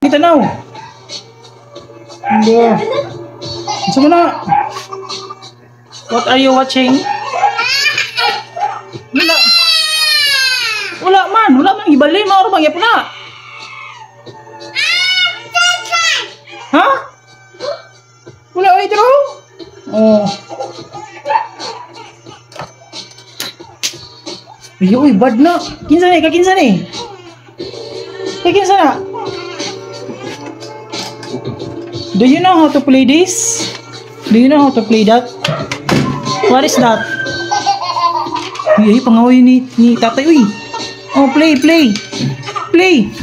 Kita now. Hindi. Unsa man na? What are you watching? Wala. Wala man, wala man gibalhin mao ra bang na. Ha? Wala ay draw? Oh. Uy, uy, bad na. Kinsa ni? Kakinsa ni? Kakinsa na? Do you know how to play this? Do you know how to play that? What is that? Uy, ay, pangaway ni tatay, uy. Oh, play, play. Play.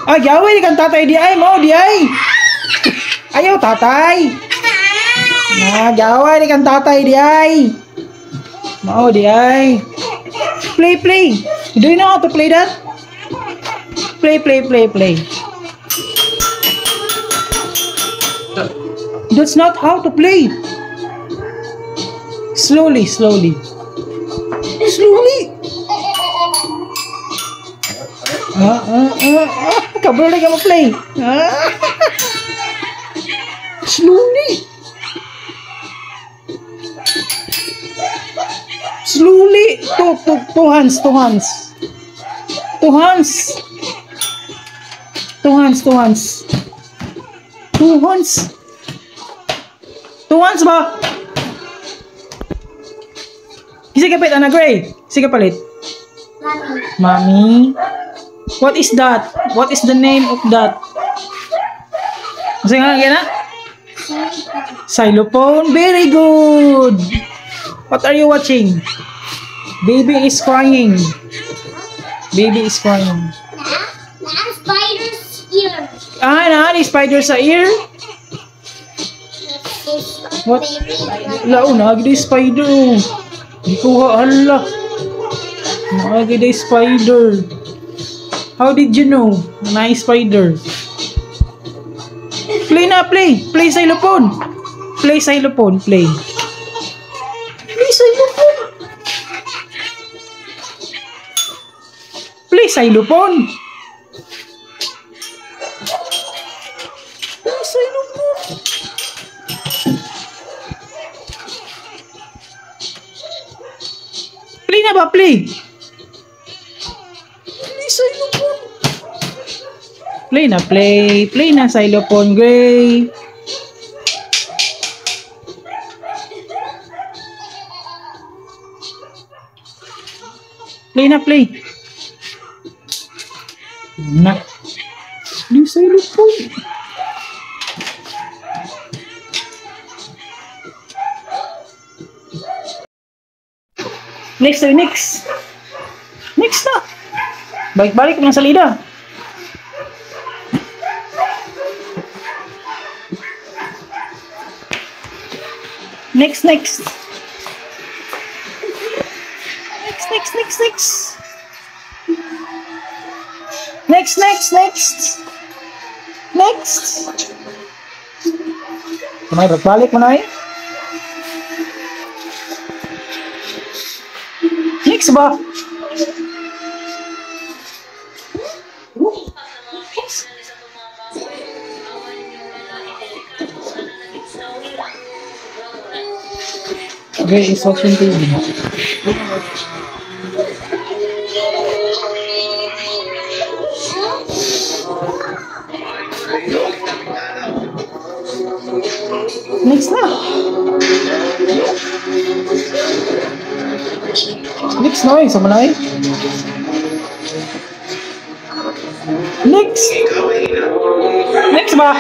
Ay, gawin ni kang tatay di ay, mo, di ay. Ayaw, tatay. Na, gawin ni kang tatay di ay. Mao di ay. Play, play. Do you know how to play that? Play, play, play, play. That's not how to play. Slowly, slowly. Slowly. Ah, ah, ah, ah. Kabalo na ka mo-play. Ah. Slowly. Slowly. Two hands, two hands. Two hands. Two hands, two hands. Two hands. Two hands ba? Sige palit, Ana Gray. Sige palit. Mommy. Mommy. What is that? What is the name of that? Sige nga, na? Xylophone. Very good. What are you watching? Baby is crying. Baby is crying. Na spider's ear. Ah, na, ni spider sa ear? What? Lao, naagi spider. Oh. Gikuha, hala. Naagi day spider. How did you know? Nice spider. Play na, play. Play xylophone. Play xylophone, play. Play xylophone. Play xylophone. Play xylophone. Play na ba? Play. Play xylophone. Play na, play. Play na xylophone, Gray. Play na, play. Na. Play xylophone. Next, next. Next na. Balik-balik ng salida. Next, next. Next, next, next, next. Next, next, next. Next. May balik mo na eh. Next ba? Okay, it's watching TV. Next na. Next na eh, sama na eh. Next! Next ba?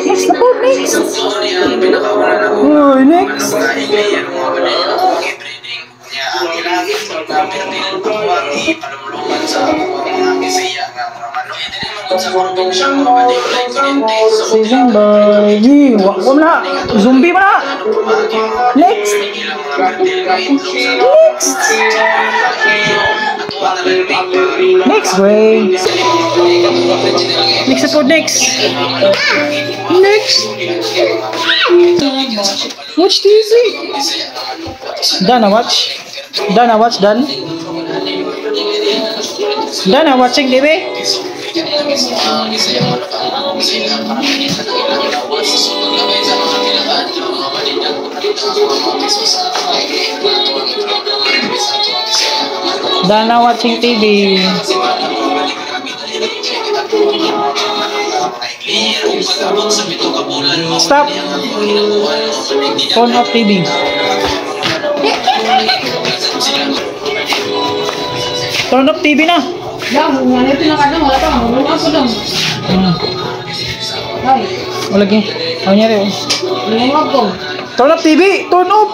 Next na po, next! Uy, next! Season by... Wag na! Zombie ba na? Next! Next! Next, Gray! Next po, next! Next! Watch TV! Done, watch? Done, watch? Done? Dana, watching TV? Dana watching TV. Stop. Turn off TV. Turn off TV na. Yang, ito na ka dong, wala pa, wala ko dong. Ay, Wala gi. Ano nangyari, oh? wala ko. Turn off TV! Turn off!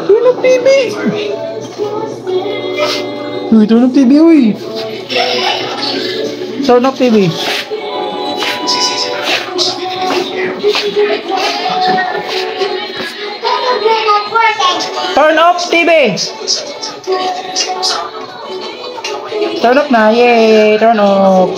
Turn off TV! Uy, turn off TV, uy! Turn off TV. Turn off TV! Turn off na, yay! Turn off!